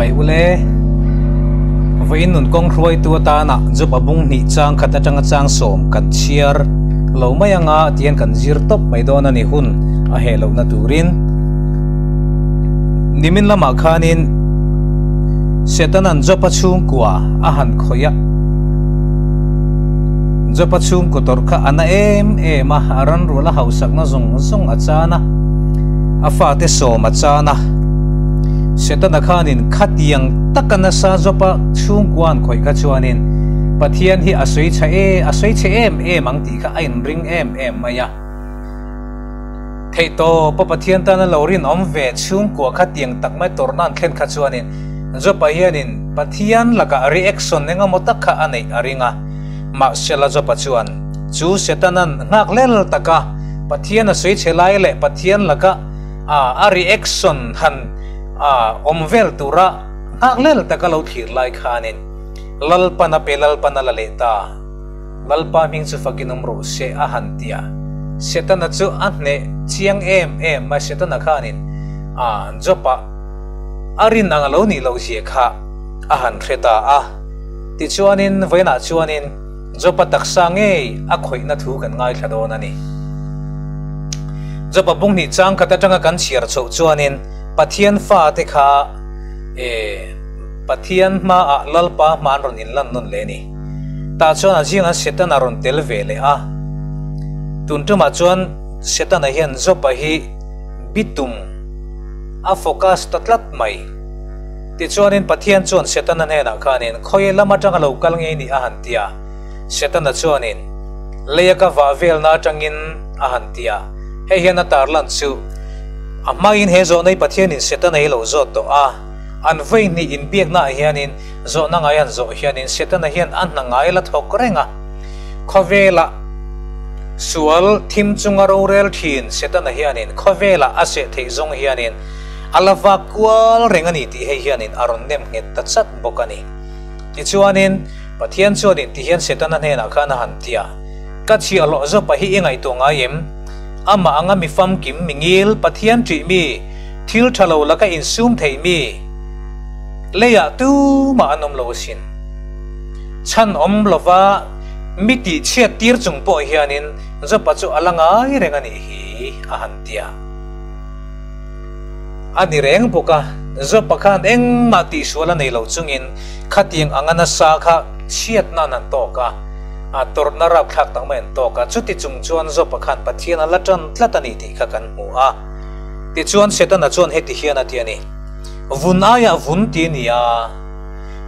Chibai ule. Vawiin nun kawng hruaitu atana job a bung hnih chang khat atanga chang sawm kan chhiar lo mai anga tihian kan zir tawp mai dawn a ni hun a heh lohna turin. Nimin lamah khanin Setanan job a chhungkua a han khawih a. Job a chhungkaw tawrh kha a na em em a, a ranrual a hausakna zawng zawng a chan a, a fate sawm a chan a. Setana khanin khatiang taka nasa Job-a chhungkua an khawih kha chuanin Pathian hi a sawi chhe e, a sawi chhe em em ang tih kha a inring em em mai a. Theihtawpa Pathian tana lo rinawm ve chhungkua khatiang tak mai tawrhna an thlen kha chuanin Job-a hianin Pathian lakah reaction engemaw tak kha a neih a ring a. Mahsela Job-a chuan chu Setana'n nghakhlel taka Pathian a sawi chhe lai leh Pathian laka a reaction han awm vel tura nghakhlel taka lo thlir lai khanin Lalpan a pe Lalpan a la leh ta, Lalpa hming chu fakin awm rawh se a han ti a. Setana chu a hneh chiang em em mai Setana khanin Job-a a rin ang a lo nih loh zia kha a han hre ta a. Tichuanin vawiinah chuanin Job-a taksa ngei a khawihna thu kan ngaithla dawn a ni. Job-a bung hnih chang khat atanga kan chhiar chhoh chuanin Pathian fate kha e Pathian hmaah Lalpa hma an rawn inlan nawn leh a ni. Tah chuan a zingah Setana rawn tel ve leh a. Tun tumah chuan Setana hian Job-a hi bitum a focus ta tlat mai. Tichuanin Pathian chuan Setana hnenah khanin, Khawi lam atanga lo kal ngei ni a han ti a. Setana chuanin, Leia ka vah velna atangin a han ti a. Hei hian a tarlan chu, A hmain he zawhna hi Pathianin Setana hi lo zawt tawh a. An vawi hnih inbiaknaah hianin zawhna ngai an zawh hianin Setana hian a hna ngai la thawk reng a. Khawvela sual thim chunga rorel thin Setana hianin khawvela a seh theih zawng hianin A la vak kual reng a ni tih hei hianin a rawn nem nghet ta chat bawk a ni. Tichuanin, Pathian chuanin ti hian Setana hnenah khan a han ti a, Ka chhiahhlawh zawpa hi i ngaihtuah ngai em? Amah anga mi famkim, mi ngil, Pathian ṭih mi, thil ṭha lo laka insum thei mi, leiah tumah an awm lo asin. Chhan awm lova mi tihchhiat tir chung pawh hianin Jopa chu a la ngai reng a nih hi, a han ti a. A ni reng bawk a, Jopa khan engmah tihsual a nei lo chungin khatiang anga nasa kha chhiatna an han tawk a, a tawrhna rapthlak tak mai an tawk a, chuti chung chuan Jopa khan Pathian a la tan tlat a ni tih kha kan hmu a. Tichuan Setana chuan heti hian a ti a ni, Vun aiah vun ti a ni a,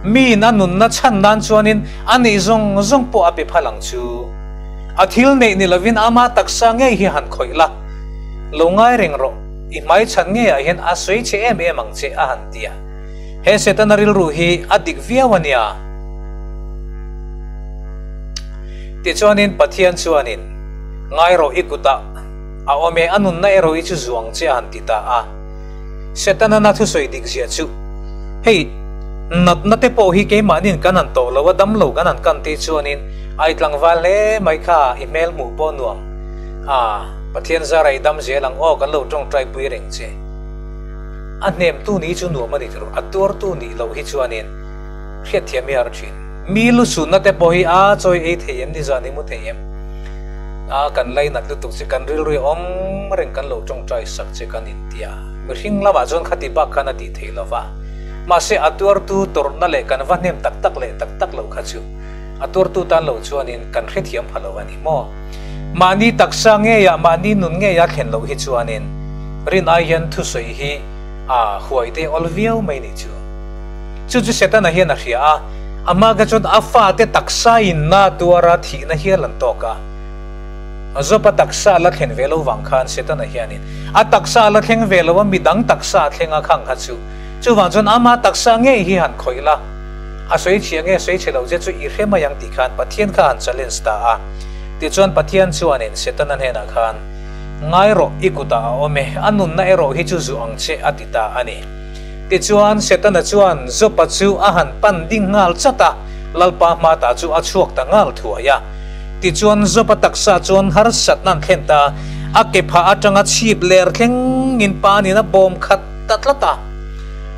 miin a nunna chhan nan chuanin a neih zawng zawng pawh a pe phal ang chu. A thil neih ni lovin ama taksa ngei hi han khawih la. Lo ngai reng rawh, i hmai chhan ngeiah hian a sawi che em em ang che a han ti a. He Setana rilru hi a dik viau a nia. Tichuanin Pathian chuanin, Ngai rawh i kutah a awm e, a nunna erawh hi chu zuang che a han ti ta a. Setana na thusawi dik ziah chu, Hei, natna te pawh hi keimahniin kan han tawh lo a, damlo kan han kan te chuanin ai tlangval hle mai kha i hmel hmuh pawh nuam a. Pathian zara i dam zel ang aw, kan lo tawngtai pui reng che. A hnemtu nih chu nuam a ni tiro, a tuartu nih loh hi chuanin hriatthiam hi a har thin. Mi lu sunna te pawh hi a chawi ei thei em ni zan i mu thei em? A kan lainat lutuk che, kan rilru awm reng kan lo tawngtai sak che kan intia. Mihring lamah chuan khati bak khan a tih theih lova. Mahse a tuartu tawrhna leh kan va hnem tak tak leh tak tak loh kha chu a tuartu tan lo chuanin kan hrethiam pha lo a ni maw? Mahni taksa ngeiah, mahni nun ngeia thlen loh hi chuanin rin ai hian thusawi hi a huai te awl viau mai nih chu. Chu chu Setana hian a hria a, a hma kha chuan a fate taksa inna tuara thihna hial an tawk a. Job-a taksa a la thlen ve lo vang khan Setana hianin a taksa a la thleng ve lo a, midang taksa a thleng a khang kha chu. Chuvang chuan ama taksa ngei hi han khawih la, a sawi chhia nge sawi chhe lo che chu i hre mai ang tih khan Pathian kha han challenge ta a. Tichuan Pathian chuanin Setana hnenah khan, Ngai rawh, i kutah a awm e, a nunna erawh hi chu zu ang che, a ti ta a ni. Tichuan Setana chuan Jopa chu a han pan ding nghal chat a, Lalpa hmata chu a chhuak ta nghal thuai a. Tichuan Jopa taksa chuan harsatna an thlen ta, a ke phah atanga chhip ler thlengin panin a bawm khat ta tlat a.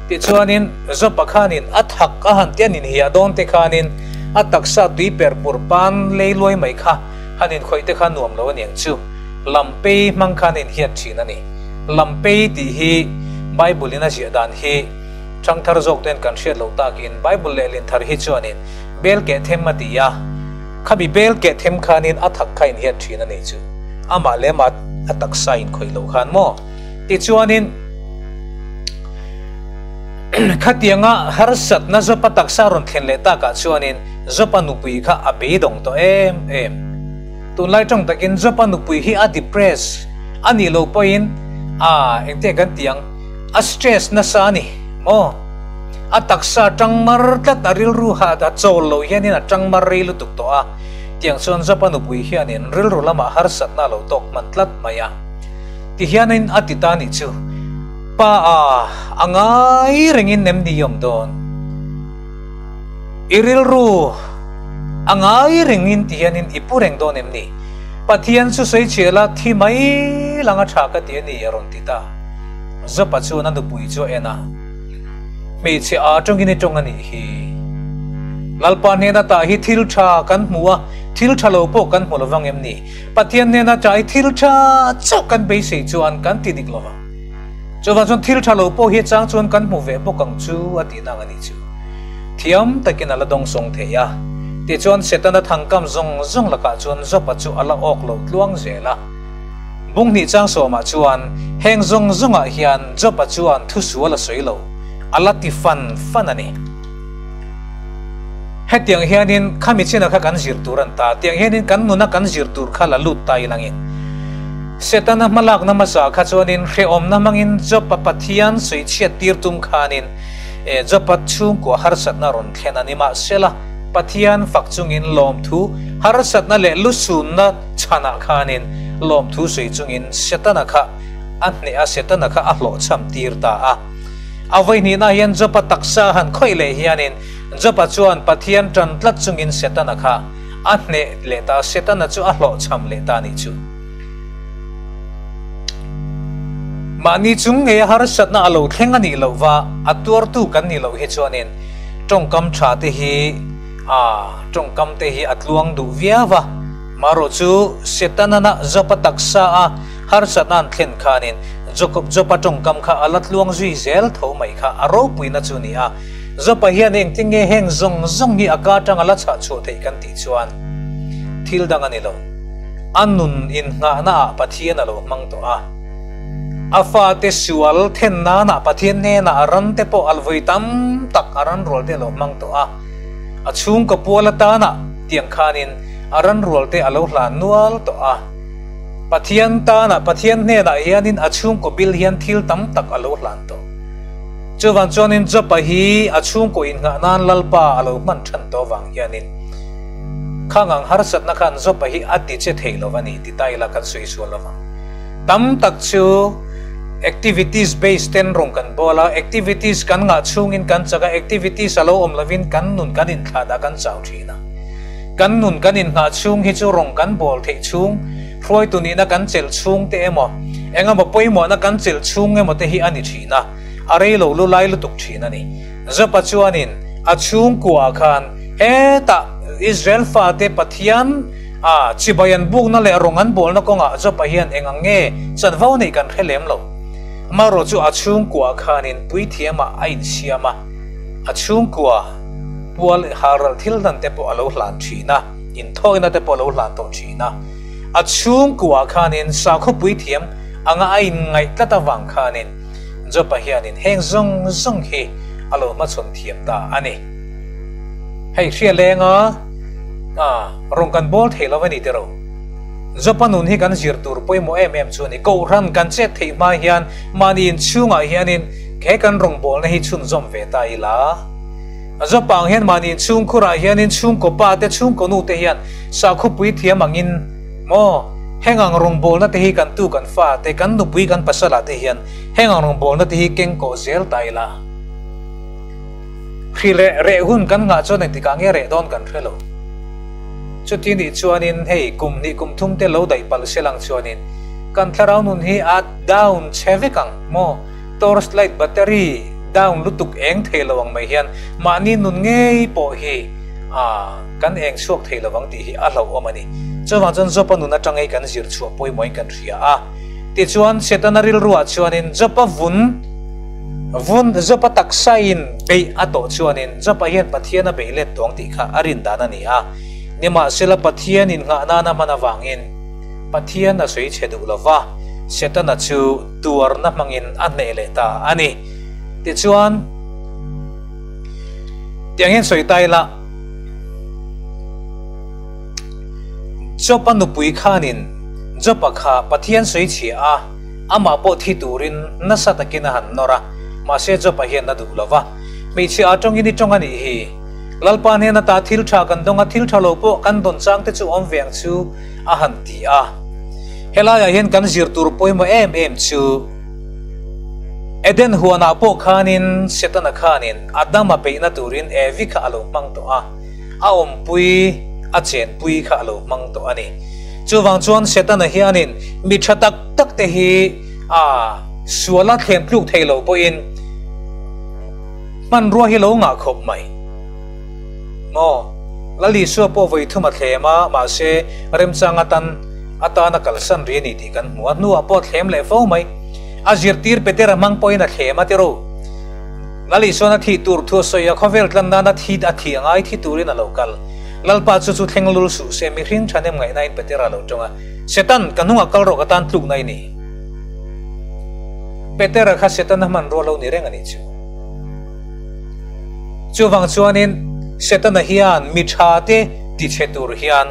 Tichuanin Jopa khanin a thak a han ti a ninhiah dawn te khanin a taksa tui per pur pan lei luai mai kha han inkhawih te kha nuam lo aniang chu. Lampei hmang khan a inhiat thin a ni. Lampei tih hi Bible in a ziah dan hi Thangthar zawk ten kan hriat loh takin Bible lehlin thar hi chuanin bel keh them a ti a, khami bel keh them khanin a thak kha inhiat thin a nih chu. Amah leh amah a taksa inkhawih loh khan maw? Tichuanin khatianga harsatna Jopa taksa rawn thlen leh takah chuanin Jopa nupui kha a beidawng tawh em em. Tunlai tawng takin Jopa nupui hi a depress a nih loh pawhin a engtiang kan ti ang? A stress nasa a ni maw? A taksa tang mar tlat a rilru ha a chawl lo hianin a tang mar rei lutuk tawh a, tiang chuan Jopa nupui hianin rilru lamah harsatna a lo tawk hman tlat mai a. Ti hianin a ti ta nih chu, Pa a, a ngai rengin nem ni awm dawn? I rilru a ngai rengin ti hianin i pu reng dawn em ni? Pathian chu sawi chhiah la thi mai lang a tha ka ti a ni a rawn ti ta. Jopa chuan a nupui chu a en a, Hmeichhe a tawngin i tawng a nih hi. Lalpa hnena tah hi thil tha kan hmu a, thil tha lo pawh kan hmu lovang em ni? Pathian hnena tah hi thil tha chauh kan beisei chuan kan ti dik lovang. Chuvang chuan thil tha lo pawh hi chang chuan kan hmu ve bawk ang chu a tih nang a nih chu. Thiam takin a la dawngsawng thei a. Tichuan Setana thangkam zawng zawng lakah chuan Jopa chu a la awk lo tluang zel a. Bung hnih chang sawmah chuan heng zawng zawngah hian Job-a chuan thusual a sawi lo, a la ti fan fan a ni. Hetiang hianin khami china kha kan zir tur an ta, tiang hianin kan nuna kan zir tur kha la lut ta ilangin. Setana hmalakna hmasa kha chuanin hrehawmna hmangin Job-a Pathian sawi chhiat tir tum khanin Job-a chhungkua harsatna rawn thlen a ni. Mahsela, Pathian fak chungin lawmthu harsatna leh lusunna Chhanah khanin lawmthu sawi chungin Setana kha a hneh a, Setana kha a hlawhchham tir ta a. A vawihnihna hian Joba taksa han khawih leh hianin Joba chuan Pathian tan tlat chungin Setana kha a hneh leh ta a, Setana chu a hlawhchham leh ta a nih chu. Mahni chung ngei a harsatna a lo thleng a nih loh va, a tuartu kan nih loh hi chuanin tawngkam tha te hi a tawngkam te hi a tluang duh viau a. Marawh chu Setanana Jopa taksa a harsatna an thlen khanin Jakob Jopa tawngkam kha a la tluang zui zel tho mai kha a ropuina chu ni a. Jopa hian engtin nge heng zawng zawng hi a ka atang a la chhah chhuah theih kan tih chuan thil dang a ni lo. A nun innghahna ah Pathian a lo hmang tawh a. A fate sual then nanah Pathian hnenah a ran te pawh a vawi tam tak a ran rual te a lo hmang tawh a. A chhungkaw pual atana tiang khanin a ran rual te a lo hlan nual tawh a. Pathian tana Pathian hnenah hianin a chhungkaw bil hian thil tam tak a lo hlan tawh. Chuvang chuanin Job-a hi a chhungkaw innghah nan Lalpa a lo hman than tawh avang hianin khang ang harsatna khan Job-a hi a ti che thei lo a ni ti ta ila kan sawi sual lo vang. Tam tak chu activities based ten rawng kan bawl a, activities kan ngah chhungin kan chak a, activities a lo awm lovin kan nun kan inthlah dah kan chau thin a. Kan nun kan inhnah chhung hi chu rawng kan bawl theih chhung, hruaitu nihna kan chelh chhung te emaw, engemaw pawimawhna kan chelh chhung emaw te hi a ni thin a, a rei lo lu lai lutuk thin a ni. Jopa chuanin a chhungkuaah khan hetah Israel fate Pathian a chibai an bukna leh rawng an bawlna kawngah Jopa hian eng ang nge chanvo neih kan hre lem lo. Amaherawh chu a chhungkuaah khanin puithiamah a insiam a, a chhungkua. Pual halral thil dan te pawh a lo hlan thin a, inthawina te pawh a lo hlan tawh thin a. A chhungkuah khanin sakhaw puithiam anga a inngaih tlat avang khanin Jopa hianin heng zawng zawng hi a lo hmachhawn thiam ta a ni. Hei hria lenga rawn kan bawl thei lo a ni tiro. Jopa nun hi kan zir tur pawimawh em em chu a ni. Kohhran kan chet theih hma hian mahni inchhungah hianin he kan rawngbawlna hi chhunzawm ve ta ila. A zawpang hian mahni inchhungkhurah hianin chhungkaw pa te chhungkaw nu te hian sakhupui thiam angin maw heng ang rawngbawlna te hi kan tu kan fa te kan nupui kan pasal ah te hian heng ang rawngbawlna te hi keng kawh zel ta ila hri leh reh hun kan ngah chuan engtikah nge reh dawn kan hre lo. Chuti nih chuanin hei kum hnih kum thum te lo daih palh sel ang chuanin kan thlarau nun hi a down chhe vek ang maw torch light battery. down lutuk eng thei lo ang mai hian mahni nun ngei pawh hi kan eng chhuak thei lovang tih hi a hlauhawm a ni. Chuvang chuan Job-a nun atang hi kan zir chhuah pawimawhin kan hria a. Tichuan, Setana rilruah chuanin Job-a vun vun Job-a taksain beih a tawh chuanin Job-a hian Pathian a beih let tawng tih kha a rin dan a ni a. Nimahsela, Pathian innghah nana hman avangin Pathian a sawi chhe duh lo va, Setana chu tuarna hmangin a hneh leh ta a ni. Tichuan, tiang hian sawi ta ila, Job-a nupui khanin Job-a kha Pathian sawi chhia a, amah pawh thi turin nasa takin a han nawr a, mahse Job-a hian a duh lo va. Hmeichhia a tawngin i tawng a nih hi. Lalpa hnena ta thil tha kan dawng a, thil tha lo pawh kan dawn chang te chu awm ve ang chu a han ti a. Helaiah hian kan zir tur pawimawh em em chu Eden huanah pawh khanin Setana khanin Adama peihna turin Evi kha a lo hmang tawh a, a awmpui, a chenpui kha a lo hmang tawh a ni. Chuvang chuan Setana hianin mi tha tak tak te hi a suala thlem tluk thei lo pawhin hmanrua hi lo ngah khawp mai. Maw? Lal Isua pawh vawi thum a thlem a, mahse remchang atan atana kalsan ri a ni tih kan hmu a, hnuah pawh a thlem leh fo mai. A zirtir Petera hmang pawhin a thlem a ti ro. Lal Isuan a thih tur thu a sawi a, khawvel tlan nana thi a thih a ngai thi turin a lo kal. Lalpa chu chu thleng lul suh se, mihring thahnem ngaihnain Petera a lo tawng a, Setan, ka hnungah kal rawh ka tan tlukna i ni. Petera kha Setana hmanrua lo ni reng a nih chu. Chuvang chuanin Setana hian mi tha te tichhe tur hian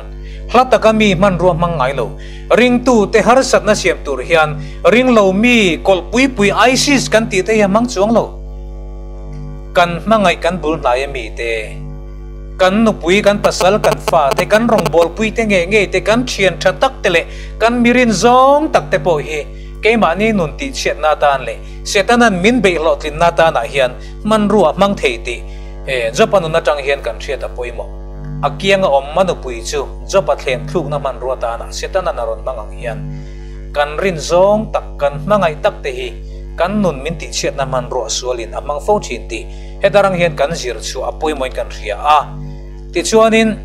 hla taka mi hmanrua hmang ngai lo. Ringtu te harsatna siam tur hian ringlo mi kawlhpui pui ISIS kan tih te hi a hmang chuang lo. Kan hmangaih kan bul hnai a mi te, kan nupui, kan pasal, kan fa te, kan rawngbawlpui te ngei ngei te, kan thian tha tak te leh kan mirin zawng tak te pawh hi keimahni nun tihchhiatna atan leh Setanan min beih hlawhtlinna atanah hian hmanrua hmang thei tih Job-a nun atang hian kan hriat a pawimawh. A kianga awm a nupui chu Job-a thlem thlukna hmanrua atanah Setanan a rawn hmang ang hian kan rin zawng tak, kan hmangaih tak te hi kan nun min tihchhiatna hmanrua sualin a hmang fo thin tih hetarang hian kan zir chhuah a pawimawhin kan hria a. Tichuanin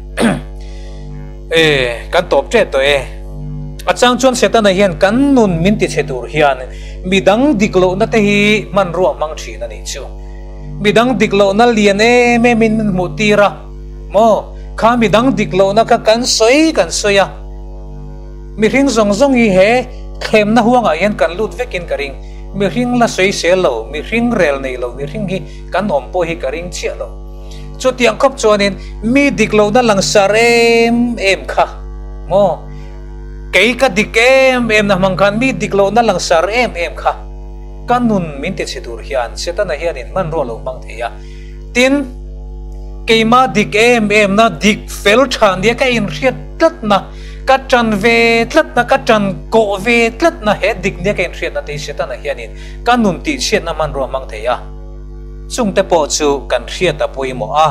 kan tawp teh tawh e. A chang chuan Setana hian kan nun min tichhe tur hian Midang dik lohna te hi hmanrua hmang thin a nih chu. Midang dik lohna lian em em in min hmuh tir a, maw? Kha midang dik lohna kha kan sawi kan sawi a. Mihring zawng zawng hi he thlemna huangah hian kan lut vekin ka ring. Mihring la sawi sel lo, mihring rel nei lo mihring hi kan awm pawh hi ka ring chiah lo. Chutiang khawp chuanin mi dik lohna langsar em em kha, maw? Kei ka dik em em na hmang khan mi dik lohna langsar em em kha ka nun min ti chhe tur hian Setana hianin hmanrua lo hmang thei a. Tin, keimah dik em em na dik fel tha nia ka inhriat tlatna, ka tan ve tlatna, ka tan kawh ve tlatna he dik nia ka inhriatna te hi Setana hianin ka nun tihchhiatna hmanrua hmang thei a. Chungte pawh chu kan hriat a pawimawh a.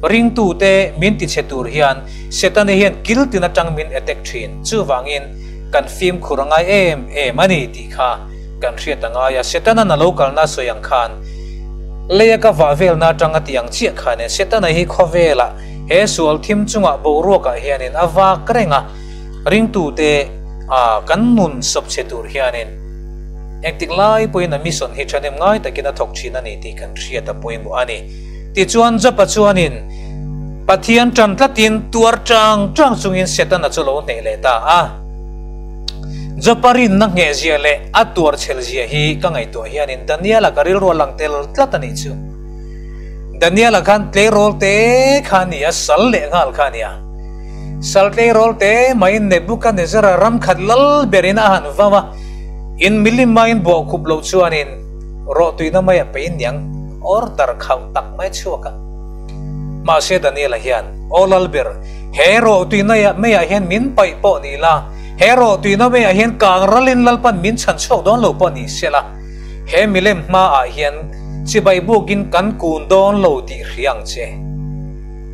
Ringtute min tichhe tur hian Setana hian kil tin atang min attack thin. Chuvangin kan fimkhur a ngai em em a ni tih kha kan hriat a ngai a. Setana'n a lo kalna sawi ang khan leia ka vah velna atang a tih ang chiah khanin Setana hi khawvelah he sual thim chungah boruakah hianin a vak reng a. Ringtute kan nun sawp chhe tur hianin engtik lai pawhin a mission hi thahnem ngai takin a thawk thin a ni tih kan hriat a pawimawh a ni. Tichuan Job-a chuanin Pathian ṭan tlatin tuar ṭang ṭang chungin Setana chu lo hneh leh ta a. Job-a rinna nghehzia leh a tuar chhelzia hi ka ngaihtuah hianin Daniel-a ka rilru a lang tel tlat a nih chu. Daniel-a khan tleirawl te kha a ni a, sal leh nghal kha a ni a. Sal tleirawl te maiin Nebuchadnezzar-a ram khat lal berin a han vam a, in milim maiin bawhkhup loh chuanin rawhtuina mai a pein niang. Order khauh tak mai chhuak a. Mahse Daniela hian, Aw Lalber, he rawhtuina meiah hian min paih pawh ni la, he rawhtuina meiah hian kang ralin Lalpan min chhan chhuak dawn lo pawh ni se la, he milem hmaah hian chibai bukin kan kun dawn lo tih hria ang che.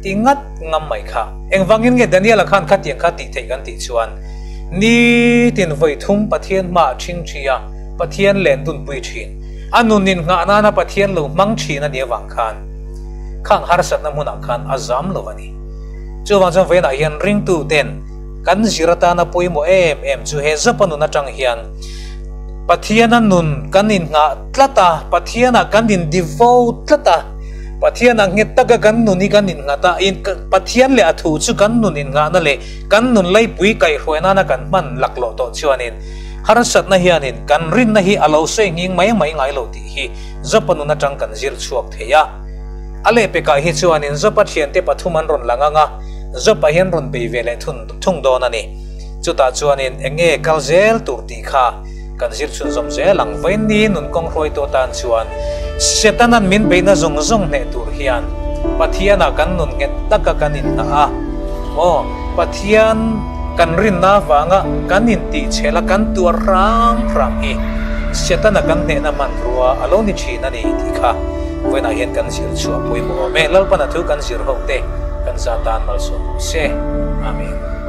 Ti ngat ngam mai kha. Engvangin nge Daniela khan khatiang kha tih theih kan tih chuan, nitin vawi thum Pathian hmaah ṭhingṭhi a, Pathian len dunpui ṭhin. A nun in nghah nana Pathian lo hmang thin a nih avang khan khang harsatna hmunah khan a zam lo a ni. Chuvang chuan vawiinah hian ringtu ten kan zir atana pawimawh em em chu he Jopa nun atang hian Pathiana nun kan innghah tlat a, Pathianah kan in devote tlat a, Pathianah nghet taka kan nun hi kan innghat a, Pathian leh a thu chu kan nun innghahna leh kan nun leipui kaihhruai nana kan hman laklawh tawh chuanin harsatna hianin kan rinna hi a lo sawi nghing mai mai ngai lo tih hi Jopa nun atang kan zir chhuak thei a. A lehpekah hi chuanin Jopa thiante pathum an rawn lang ang a, Jopa hian rawn bei ve leh thung dawn a ni. Chutah chuanin eng nge kal zel tur tih kha kan zir chhunzawm zel ang. Vawiinni nun kawng hruaitu atan chuan Setanan min beihna zawng zawng hneh tur hian Pathianah kan nun nghet taka kan inhnah a, maw Pathian kan rinna avanga kan intihchhel a kan tuar hram hram hi Setana kan hnehna hmanrua a lo ni thin a ni tih kha vawiinah hian kan zir chhuah pawimawh awm e. Lalpana thu kan zir ho te kan za tan malsawm rawh se. Amen.